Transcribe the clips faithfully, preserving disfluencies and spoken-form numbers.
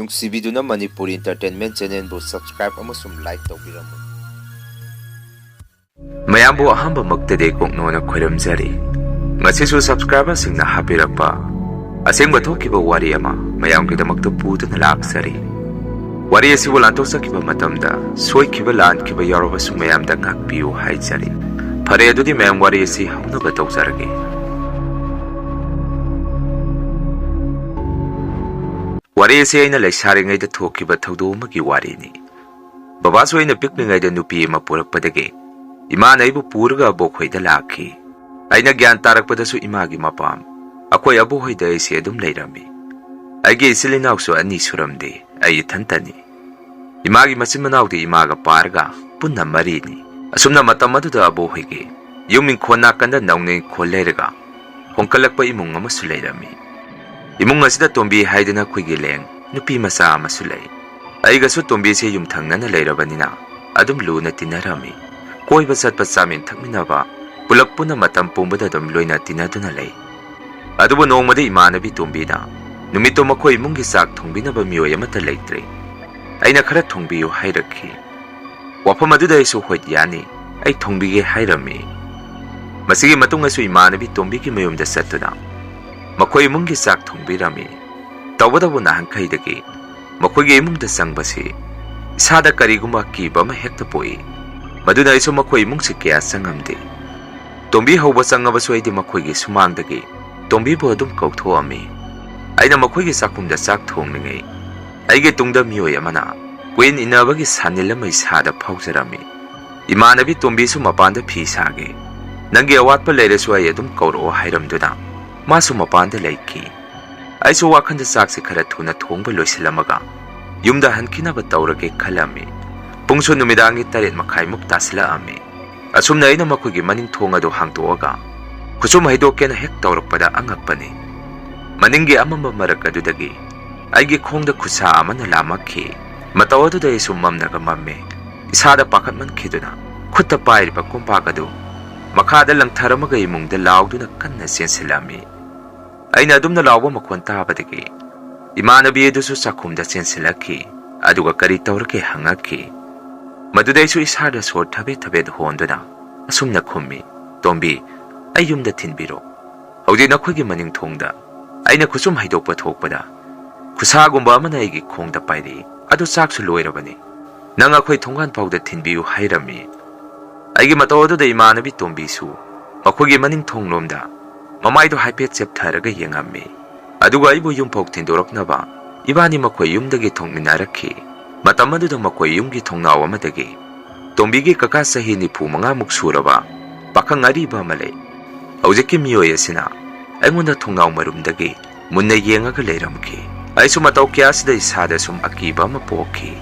ꯅꯨꯡꯁꯤꯕꯤꯗꯨꯅ Manipuri Entertainment Channelꯕꯨ subscribe ꯑꯃꯁꯨꯡ like ꯇꯧꯕꯤꯔꯝꯃꯨ꯫ ꯃꯌꯥꯝꯕꯨ ꯑꯍꯥꯟꯕꯃꯛꯇꯗꯤ ꯀꯣꯛꯅꯣꯅ ꯈꯣꯏꯔꯝꯖꯔꯤ꯫ ꯉꯁꯤꯁꯨ subscriberꯁꯤꯡꯅ ꯍꯥꯞꯄꯤꯔꯛꯄ ꯑꯁꯦꯡꯕ ꯊꯣꯛꯈꯤꯕ ꯋꯥꯔꯤ ꯑꯃ ꯃꯌꯥꯝꯒꯤꯗꯃꯛꯇ ꯄꯨꯗꯨꯅ ꯂꯥꯛꯆꯔꯤ꯫ ꯋꯥꯔꯤ ꯑꯁꯤꯕꯨ ꯂꯥꯟꯊꯣꯛꯆꯈꯤꯕ ꯃꯇꯝꯗ ꯁꯣꯏꯈꯤꯕ ꯂꯥꯟꯈꯤꯕ ꯌꯥꯎꯔꯕꯁꯨ ꯃꯌꯥꯝꯗ ꯉꯥꯛꯄꯤꯌꯨ ꯍꯥꯏꯖꯔꯤ꯫ ꯐꯔꯦ, ꯑꯗꯨꯗꯤ ꯃꯌꯥꯝ ꯋꯥꯔꯤ ꯑꯁꯤ ꯍꯧꯅꯕ ꯇꯧꯖꯔꯒꯦ꯫ ꯋꯥꯔꯤ ꯑꯁꯤ ꯑꯩꯅ ꯂꯩꯁꯥꯔꯤꯉꯩꯗ ꯊꯣꯛꯈꯤꯕ ꯊꯧꯗꯣꯛ ꯑꯃꯒꯤ ꯋꯥꯔꯤꯅꯤ꯫ ꯕꯕꯥꯁꯨ ꯑꯩꯅ ꯄꯤꯛꯂꯤꯉꯩꯗ ꯅꯨꯄꯤ ꯑꯃ ꯄꯨꯔꯛꯄꯗꯒꯤ ꯏꯃꯥꯅ ꯑꯩꯕꯨ ꯄꯨꯔꯒ ꯑꯕꯣꯛꯈꯣꯏꯗ ꯂꯥꯛꯈꯤ꯫ ꯑꯩꯅ ꯒ꯭ꯌꯥꯟ ꯇꯥꯔꯛꯄꯗꯁꯨ ꯏꯃꯥꯒꯤ ꯃꯄꯥꯝ, ꯑꯩꯈꯣꯏ ꯑꯕꯣꯛꯍꯣꯏꯗ ꯑꯩꯁꯦ ꯑꯗꯨꯝ ꯂꯩꯔꯝꯃꯤ꯫ ꯑꯩꯒꯤ ꯏꯆꯤꯜ ꯏꯅꯥꯎꯁꯨ ꯑꯅꯤ ꯁꯨꯔꯝꯗꯦ, ꯑꯩ ꯏꯊꯟꯇꯅꯤ꯫ ꯏꯃꯥꯒꯤ ꯃꯆꯤꯟ ꯃꯅꯥꯎꯗꯤ ꯏꯃꯥꯒ ꯄꯥꯔꯒ ꯄꯨꯟꯅ ꯃꯔꯤꯅꯤ꯫ ꯑꯁꯨꯝꯅ ꯃꯇꯝ ꯑꯗꯨꯗ ꯑꯕꯣꯛꯍꯣꯏꯒꯤ ꯌꯨꯝ ꯏꯪꯈꯣꯜ ꯅꯥꯀꯟꯗ ꯅꯧꯅ ꯏꯪꯈꯣꯜ ꯂꯩꯔꯒ ꯍꯣꯡꯀꯠꯂꯛꯄ ꯏꯃꯨꯡ ꯑꯃꯁꯨ ꯂꯩꯔꯝꯃꯤ꯫ ꯏꯃꯨꯡ ꯑꯁꯤꯗ ꯇꯣꯝꯕꯤ ꯍꯥꯏꯗꯅ ꯑꯩꯈꯣꯏꯒꯤ ꯂꯦꯡ ꯅꯨꯄꯤ ꯃꯆꯥ ꯑꯃꯁꯨ ꯂꯩ꯫ ꯑꯩꯒꯁꯨ ꯇꯣꯝꯕꯤꯁꯦ ꯌꯨꯝꯊꯪꯅꯅ ꯂꯩꯔꯕꯅꯤꯅ ꯑꯗꯨꯝ ꯂꯨꯅ ꯇꯤꯟꯅꯔꯝꯃꯤ꯫ ꯀꯣꯏꯕ ꯆꯠꯄ, ꯆꯥꯃꯤꯟ ꯊꯛꯃꯤꯟꯅꯕ, ꯄꯨꯂꯞ ꯄꯨꯟꯅ ꯃꯇꯝ ꯄꯨꯝꯕꯗ ꯑꯗꯨꯝ ꯂꯣꯏꯅ ꯇꯤꯟꯅꯗꯨꯅ ꯂꯩ꯫ ꯑꯗꯨꯕꯨ ꯅꯣꯡꯃꯗꯤ ꯏꯃꯥꯟꯅꯕꯤ ꯇꯣꯝꯕꯤꯅ ꯅꯨꯃꯤꯠꯇꯨ ꯃꯈꯣꯏ ꯏꯃꯨꯡꯒꯤ ꯆꯥꯛ ꯊꯣꯡꯕꯤꯅꯕ ꯃꯤꯑꯣꯏ ꯑꯃꯠꯇ ꯂꯩꯇ꯭ꯔꯦ, ꯑꯩꯅ ꯈꯔ ꯊꯣꯡꯕꯤꯌꯨ ꯍꯥꯏꯔꯛꯈꯤ꯫ ꯋꯥꯐꯝ ꯑꯗꯨꯗ ꯑꯩꯁꯨ "ꯍꯣꯏ, ꯌꯥꯅꯤ, ꯑꯩ ꯊꯣꯡꯕꯤꯒꯦ" ꯍꯥꯏꯔꯝꯃꯤ꯫ ꯃꯁꯤꯒꯤ ꯃꯇꯨꯡꯗꯁꯨ ꯏꯃꯥꯟꯅꯕꯤ ꯇꯣꯝꯕꯤꯒꯤ ꯃꯌꯨꯝꯗ ꯆꯠꯇꯨꯅ ꯃꯈꯣꯏ ꯏꯃꯨꯡꯒꯤ ꯆꯥꯛ ꯊꯣꯡꯕꯤꯔꯝꯃꯤ꯫ ꯇꯧꯕꯇꯕꯨ ꯅꯍꯥꯟꯈꯩꯗꯒꯤ ꯃꯈꯣꯏꯒꯤ ꯏꯃꯨꯡꯗ ꯆꯪꯕꯁꯤ ꯏꯁꯥꯗ ꯀꯔꯤꯒꯨꯝꯕ ꯑꯀꯤꯕ ꯑꯃ ꯍꯦꯛꯇ ꯄꯣꯛꯏ꯫ ꯃꯗꯨꯅ ꯑꯩꯁꯨ ꯃꯈꯣꯏ ꯏꯃꯨꯡꯁꯤ ꯀꯌꯥ ꯆꯪꯉꯝꯗꯦ꯫ ꯇꯣꯝꯕꯤ ꯍꯧꯕ ꯆꯪꯉꯕꯁꯨ ꯑꯩꯗꯤ ꯃꯈꯣꯏꯒꯤ ꯁꯨꯃꯥꯡꯗꯒꯤ ꯇꯣꯝꯕꯤꯕꯨ ꯑꯗꯨꯝ ꯀꯧꯊꯣꯛꯑꯝꯃꯤ꯫ ꯑꯩꯅ ꯃꯈꯣꯏꯒꯤ ꯆꯥꯛꯈꯨꯝꯗ ꯆꯥꯛ ꯊꯣꯡꯂꯤꯉꯩ ꯑꯩꯒꯤ ꯇꯨꯡꯗ ꯃꯤꯑꯣꯏ ꯑꯃꯅ ꯀꯨꯏꯟ ꯏꯟꯅꯕꯒꯤ ꯁꯥꯅꯤꯜ ꯑꯃ ꯏꯁꯥꯗ ꯐꯥꯎꯖꯔꯝꯃꯤ꯫ ꯏꯃꯥꯟꯅꯕꯤ ꯇꯣꯝꯕꯤꯁꯨ ꯃꯄꯥꯟꯗ ꯐꯤ ꯁꯥꯒꯦ, ꯅꯪꯒꯤ ꯑꯋꯥꯠꯄ ꯂꯩꯔꯁꯨ ꯑꯩ ꯑꯗꯨꯝ ꯀꯧꯔꯛꯑꯣ ꯍꯥꯏꯔꯝꯗꯨꯅ ꯃꯥꯁꯨ ꯃꯄꯥꯟꯗ ꯂꯩꯈꯤ꯫ ꯑꯩꯁꯨ ꯋꯥꯈꯜꯗ ꯆꯥꯛꯁꯤ ꯈꯔ ꯊꯨꯅ ꯊꯣꯡꯕ ꯂꯣꯏꯁꯤꯜꯂꯝꯃꯒ ꯌꯨꯝꯗ ꯍꯟꯈꯤꯅꯕ ꯇꯧꯔꯒꯦ ꯈꯜꯂꯝꯃꯤ꯫ ꯄꯨꯡꯁꯨ ꯅꯨꯃꯤꯗꯥꯡꯒꯤ ꯇꯔꯦꯠ ꯃꯈꯥꯏꯃꯨꯛ ꯇꯥꯁꯤꯜꯂꯛꯑꯝꯃꯤ꯫ ꯑꯁꯨꯝꯅ ꯑꯩꯅ ꯃꯈꯣꯏꯒꯤ ꯃꯅꯤꯡ ꯊꯣꯡ ꯑꯗꯨ ꯍꯥꯡꯗꯣꯛꯑꯒ ꯈꯨꯁꯨꯝ ꯍꯩꯗꯣꯛꯀꯦꯅ ꯍꯦꯛ ꯇꯧꯔꯛꯄꯗ ꯑꯉꯛꯄꯅꯤ꯫ ꯃꯅꯤꯡꯒꯤ ꯑꯃꯝꯕ ꯃꯔꯛ ꯑꯗꯨꯗꯒꯤ ꯑꯩꯒꯤ ꯈꯣꯡꯗ ꯈꯨꯠꯁꯥ ꯑꯃꯅ ꯂꯥꯝꯃꯛꯈꯤ꯫ ꯃꯇꯧ ꯑꯗꯨꯗ ꯑꯩꯁꯨ ꯃꯝꯅꯒ ꯃꯝꯃꯤ꯫ ꯏꯁꯥꯗ ꯄꯥꯈꯠꯃꯟꯈꯤꯗꯨꯅ ꯈꯨꯠꯇ ꯄꯥꯏꯔꯤꯕ ꯀꯣꯝꯄꯥꯛ ꯑꯗꯨ ꯃꯈꯥꯗ ꯂꯪꯊꯔꯝꯃꯒ ꯏꯃꯨꯡꯗ ꯂꯥꯎꯗꯨꯅ ꯀꯟꯅ ꯆꯦꯟꯁꯤꯜꯂꯝꯃꯤ꯫ ꯑꯩꯅ ꯑꯗꯨꯝꯅ ꯂꯥꯎꯕ ꯃꯈꯣꯟ ꯇꯥꯕꯗꯒꯤ ꯏꯃꯥꯟꯅꯕꯤ ꯑꯗꯨꯁꯨ ꯆꯥꯛꯈꯨꯝꯗ ꯆꯦꯟꯁꯤꯜꯂꯛꯈꯤ꯫ ꯑꯗꯨꯒ ꯀꯔꯤ ꯇꯧꯔꯒꯦ ꯍꯪꯉꯛꯈꯤ꯫ ꯃꯗꯨꯗ ꯑꯩꯁꯨ ꯏꯁꯥꯗ ꯁꯣꯔ ꯊꯕꯦꯠ ꯊꯕꯦꯠ ꯍꯣꯟꯗꯨꯅ ꯑꯁꯨꯝꯅ ꯈꯨꯝꯃꯤ, "ꯇꯣꯝꯕꯤ, ꯑꯩ ꯌꯨꯝꯗ ꯊꯤꯟꯕꯤꯔꯣ꯫ ꯍꯧꯖꯤꯛ ꯅꯈꯣꯏꯒꯤ ꯃꯅꯤꯡ ꯊꯣꯡꯗ ꯑꯩꯅ ꯈꯨꯁꯨꯝ ꯍꯩꯗꯣꯛꯄ ꯊꯣꯛꯄꯗ ꯈꯨꯁꯥꯒꯨꯝꯕ ꯑꯃꯅ ꯑꯩꯒꯤ ꯈꯣꯡꯗ ꯄꯥꯏꯔꯛꯏ꯫ ꯑꯗꯨ ꯆꯥꯛꯁꯨ ꯂꯣꯏꯔꯕꯅꯤ꯫ ꯅꯪ ꯑꯩꯈꯣꯏ ꯊꯣꯡꯒꯥꯟ ꯐꯥꯎꯗ ꯊꯤꯟꯕꯤꯌꯨ" ꯍꯥꯏꯔꯝꯃꯤ꯫ ꯑꯩꯒꯤ ꯃꯇꯧ ꯑꯗꯨꯗ ꯏꯃꯥꯟꯅꯕꯤ ꯇꯣꯝꯕꯤꯁꯨ ꯃꯈꯣꯏꯒꯤ ꯃꯅꯤꯡ ꯊꯣꯡꯂꯣꯝꯗ ꯃꯃꯥꯏꯗꯣ ꯍꯥꯏꯐꯦꯠ ꯆꯦꯞꯊꯔꯒ ꯌꯦꯡꯉꯝꯃꯤ꯫ ꯑꯗꯨꯒ ꯑꯩꯕꯨ ꯌꯨꯝꯐꯥꯎ ꯊꯤꯟꯗꯣꯔꯛꯅꯕ ꯏꯕꯥꯅꯤ ꯃꯈꯣꯏ ꯌꯨꯝꯗꯒꯤ ꯊꯣꯛꯃꯤꯟꯅꯔꯛꯈꯤ꯫ ꯃꯇꯝ ꯑꯗꯨꯗ ꯃꯈꯣꯏ ꯌꯨꯝꯒꯤ ꯊꯣꯡꯅꯥꯎ ꯑꯃꯗꯒꯤ ꯇꯣꯝꯕꯤꯒꯤ ꯀꯀꯥ ꯆꯍꯤ ꯅꯤꯐꯨ ꯃꯉꯥꯃꯨꯛ ꯁꯨꯔꯕ ꯄꯥꯈꯪ ꯑꯔꯤꯕ ꯑꯃ ꯂꯩ꯫ ꯍꯧꯖꯤꯛꯀꯤ ꯃꯤꯑꯣꯏ ꯑꯁꯤꯅ ꯑꯩꯉꯣꯟꯗ ꯊꯣꯡꯅꯥꯎ ꯃꯔꯨꯝꯗꯒꯤ ꯃꯨꯟꯅ ꯌꯦꯡꯉꯒ ꯂꯩꯔꯝꯈꯤ꯫ ꯑꯩꯁꯨ ꯃꯇꯧ ꯀꯌꯥꯁꯤꯗ ꯏꯁꯥꯗ ꯁꯨꯝ ꯑꯀꯤꯕ ꯑꯃ ꯄꯣꯛꯈꯤ꯫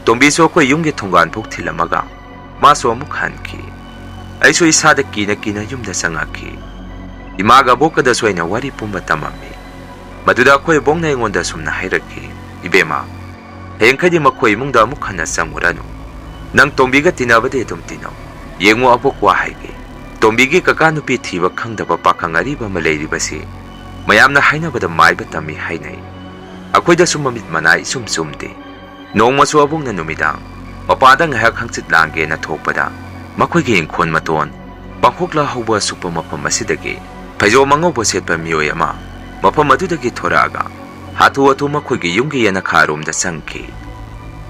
ꯇꯣꯝꯕꯤꯁꯨ ꯑꯩꯈꯣꯏ ꯌꯨꯝꯒꯤ ꯊꯣꯡꯒꯥꯟ ꯐꯥꯎ ꯊꯤꯜꯂꯝꯃꯒ ꯃꯥꯁꯨ ꯑꯃꯨꯛ ꯍꯟꯈꯤ꯫ ꯑꯩꯁꯨ ꯏꯁꯥꯗ ꯀꯤꯅ ꯀꯤꯅ ꯌꯨꯝꯗ ꯆꯪꯉꯛꯈꯤ꯫ ꯏꯃꯥꯒ ꯑꯕꯣꯛꯀꯗꯁꯨ ꯑꯩꯅ ꯋꯥꯔꯤ ꯄꯨꯝꯕ ꯇꯝꯃꯝꯃꯤ꯫ ꯃꯗꯨꯗ ꯑꯩꯈꯣꯏ ꯑꯕꯣꯛꯅ ꯑꯩꯉꯣꯟꯗ ꯑꯁꯨꯝꯅ ꯍꯥꯏꯔꯛꯈꯤ, "ꯏꯕꯦꯝꯃ, ꯍꯌꯦꯡꯈꯩꯗꯤ ꯃꯈꯣꯏ ꯏꯃꯨꯡꯗ ꯑꯃꯨꯛ ꯍꯟꯅ ꯆꯪꯉꯨꯔꯅꯨ꯫ ꯅꯪ ꯇꯣꯝꯕꯤꯒ ꯇꯤꯟꯅꯕꯗꯤ ꯑꯗꯨꯝ ꯇꯤꯟꯅꯧ꯫ ꯌꯦꯡꯉꯨ ꯑꯕꯣꯛ ꯋꯥ ꯍꯥꯏꯒꯦ꯫ ꯇꯣꯝꯕꯤꯒꯤ ꯀꯀꯥ ꯅꯨꯄꯤ ꯊꯤꯕ ꯈꯪꯗꯕ ꯄꯥꯈꯪ ꯑꯔꯤꯕ ꯑꯃ ꯂꯩꯔꯤꯕꯁꯤ ꯃꯌꯥꯝꯅ ꯍꯥꯏꯅꯕꯗ ꯃꯥꯏꯕ ꯇꯝꯃꯤ ꯍꯥꯏꯅꯩ꯫ ꯑꯩꯈꯣꯏꯗꯁꯨ ꯃꯃꯤꯠ ꯃꯅꯥ ꯏꯆꯨꯝ ꯆꯨꯝꯗꯦ꯫ ꯅꯣꯡꯃꯁꯨ ꯑꯕꯣꯛꯅ ꯅꯨꯃꯤꯗꯥꯡ ꯃꯄꯥꯟꯗ ꯉꯥꯏꯍꯥꯛ ꯍꯪꯆꯤꯠ ꯂꯥꯡꯒꯦꯅ ꯊꯣꯛꯄꯗ ꯃꯈꯣꯏꯒꯤ ꯏꯪꯈꯣꯜ ꯃꯇꯣꯟ ꯄꯥꯡꯈꯣꯛꯂꯥ ꯍꯧꯕ ꯑꯁꯨꯛꯄ ꯃꯐꯝ ꯑꯁꯤꯗꯒꯤ ꯐꯩꯖꯣꯝ ꯑꯉꯧꯕ ꯁꯦꯠꯄ ꯃꯤꯑꯣꯏ ꯑꯃ ꯃꯐꯝ ꯑꯗꯨꯗꯒꯤ ꯊꯣꯔꯛꯑꯒ ꯍꯥꯊꯨ ꯍꯥꯊꯨ ꯃꯈꯣꯏꯒꯤ ꯌꯨꯝꯒꯤ ꯌꯦꯅꯈꯥꯔꯣꯝꯗ ꯆꯪꯈꯤ꯫